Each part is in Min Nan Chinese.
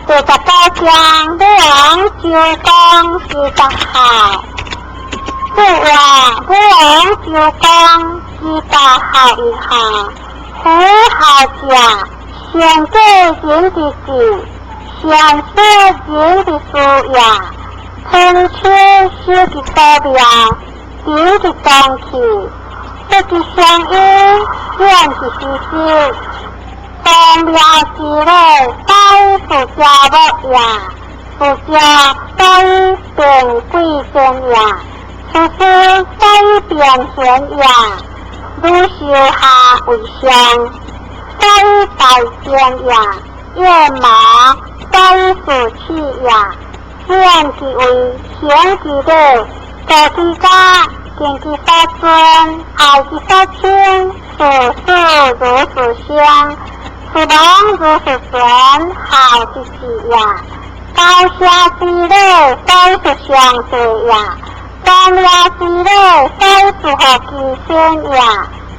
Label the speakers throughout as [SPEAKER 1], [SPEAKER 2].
[SPEAKER 1] 第十九章武王周公之捌孝。注曰：武王周公之捌孝以下，夫孝者，善过人之志，善说人之事也。春秋修之祖庙，仁之公器，德之相因，远之师师。宗庙之礼，在父家母也；父家在变贵贱也；事师在变贤也。汝修下为上，在大见也；燕麻在士气也。显其威，行其礼，道其家，敬其所尊，愛其所親，事師如事兄。事王如事尊，孝之至也。高下之禮，所以是相對也；宗廟之禮，所以是合其先也。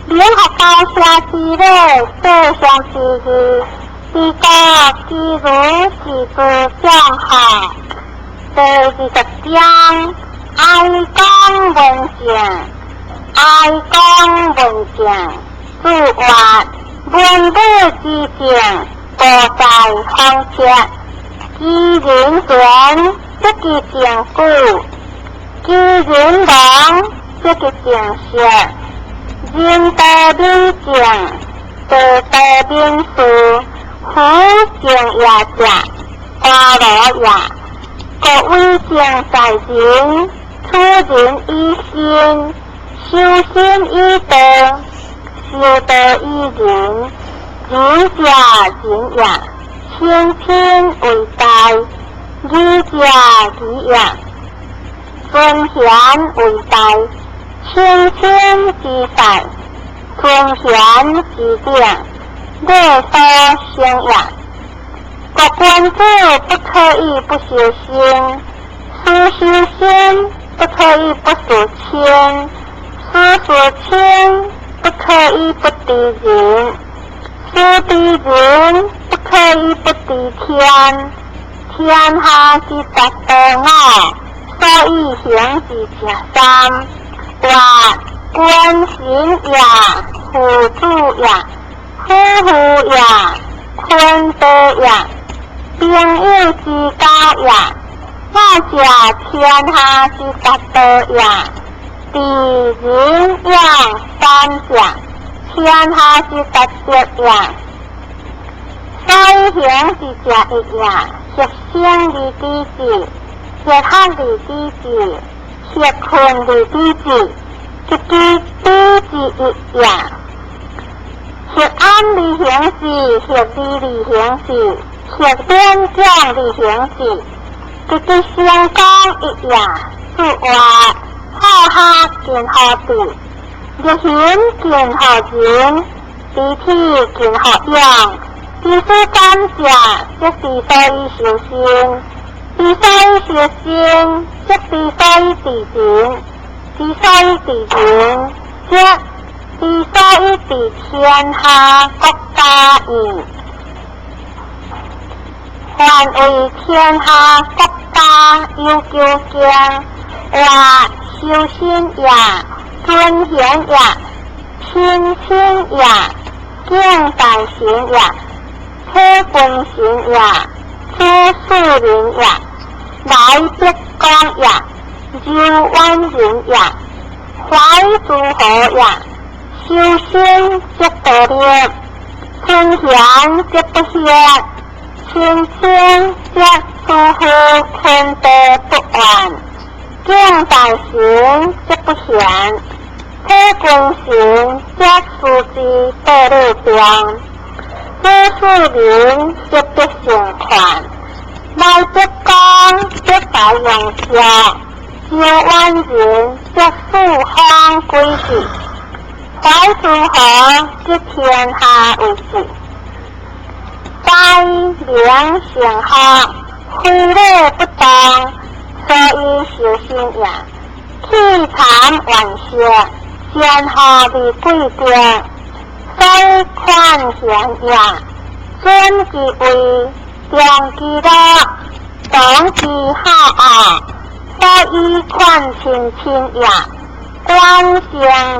[SPEAKER 1] 聯合高下之禮，對象之義，治國之儒是之將孝。第二十章，哀公問政，哀公問政，注曰：文武之政，多在方策。其人存，則其政久；其人亡，則其政息。人多敏政，地多敏事，夫政也者，家樂也。國為政在人，處人以信，修身以德，修德以仁。仁者仁也，親親為大；義者義也，尊賢為大。親親之賽，尊賢之典，禮所生也。國君子不可以不修身，事修身不可以不事親，事事親不可以不知人，事知人不可以不知天。天下之達道五，所以行之者三。曰：君臣也，父子也，夫婦也，坤道也，朋友之交也。五者天下之達道也。智仁勇三者，天下之達德也。所以行之者一也，協生而知之，協學而知之，協困而知之，及其知之一也。協安而行之，協利而行之，協勉獎而行之，及其成功一也。注曰：好學近乎智，力行近乎仁，知體近乎勇。知所感者，則知所以修身；知所以修身，則知所以治人；知所以治人，則知所以治天下國家矣。凡為天下國家有求敬，曰修身也，尊賢也，親親也，敬大臣也，體君臣也，處庶人也，來畢恭也，柔遠人也，懷諸侯也。修身則道立，尊賢則不歇，親親則諸侯坤道不怨，敬大臣則不嫌，體君臣則事之道理中，處庶人則必成權，來畢恭則大用孝，柔遠人則四方歸志，懷諸侯則天下為治。在明成學，非禮不動，所以修身也。棄讒遠色，先後而貴德，所以寬賢也。尊其位，重其樂，長其孝愛，所以勸親親也；觀生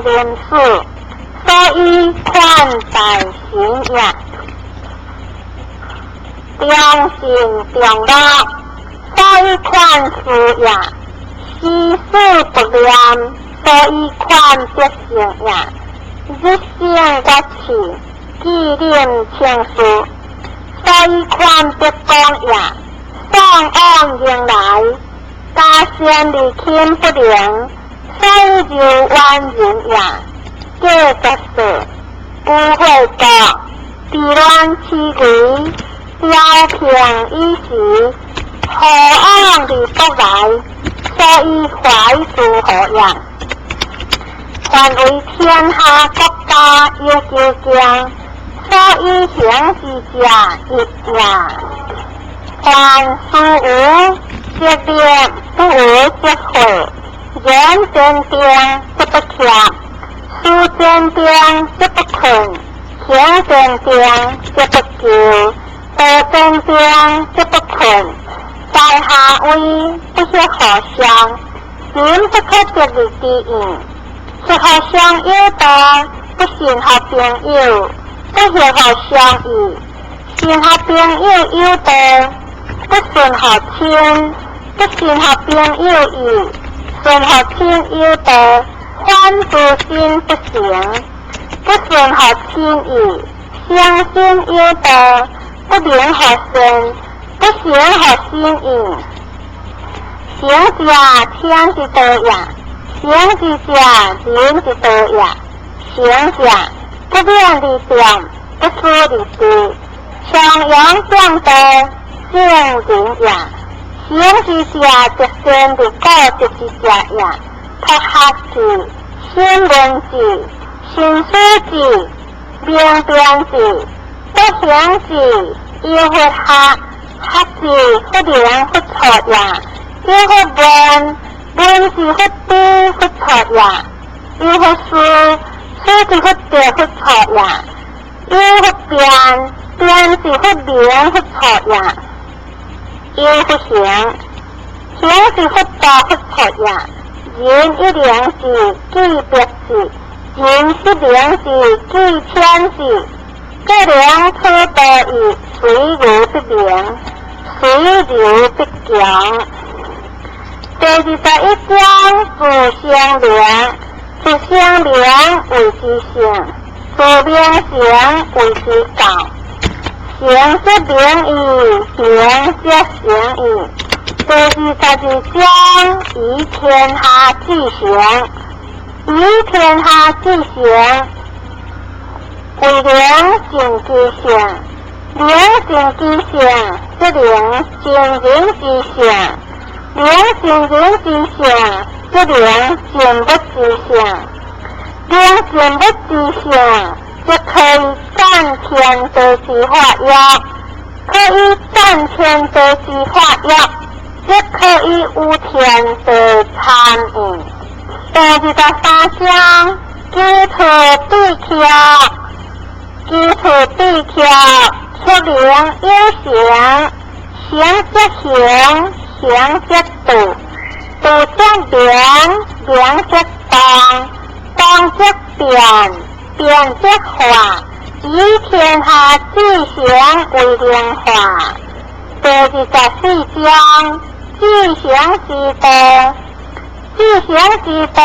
[SPEAKER 1] 臨死，所以勸大神也。重信重樂，所以勸事也；時事不念，所以勸德性也。日省月刺，紀念青事，所以勸德廣也。喪往迎來，加善而親不能，所以柔婉人也。過十歲，無悔國，治亂其危，調平以時，禍往而不來，所以懷諸侯也。凡為天下國家有求敬，所以行之者一也。凡事無則滅，不為則廢。言堅定則不怯，思堅定則不困，行堅定則不疚，道堅定則不困。在下位不可互相，心不可得而知應。協互相有道，不信合朋友，不協互相義。信合朋友有道，不信合親，不信合朋友義。信合親有道，反諸心不誠，不信合親義。相信有道，不能合善，不行合心意。行者天之道也，行之者人之道也。行者不勉而掂，不思而治，長陽正道，正人也。行之者則善而固執之者也。朴學智，審問智，深思智，明辨智，德行智，有佛學，學之弗能弗錯也。有佛問，問之弗知弗錯也。有佛思，思之弗得弗錯也。有佛辯，辯之弗明弗錯也。有佛行，行之弗道弗錯也。人一靈智，記百智；人十靈智，記千智。各能取道義，隨流必明，隨流必強。第21章，自生明，自生明謂之性，自明成謂之教。成則明矣，明則成矣。第22章，以天下至誠，以天下至誠，為能盡其性，能盡其性，則能盡人之性；能盡人之性，則能盡物之性；能盡物之性，則可以贊天地之法也。可以贊天地之法也，則可以與天地參應。第23章，基礎對策，基礎對策，出名有形，形則形，形則道，道則明，明則動，動則變，變則化，以天下至誠為靈化。第24章，至誠之道，至誠之道。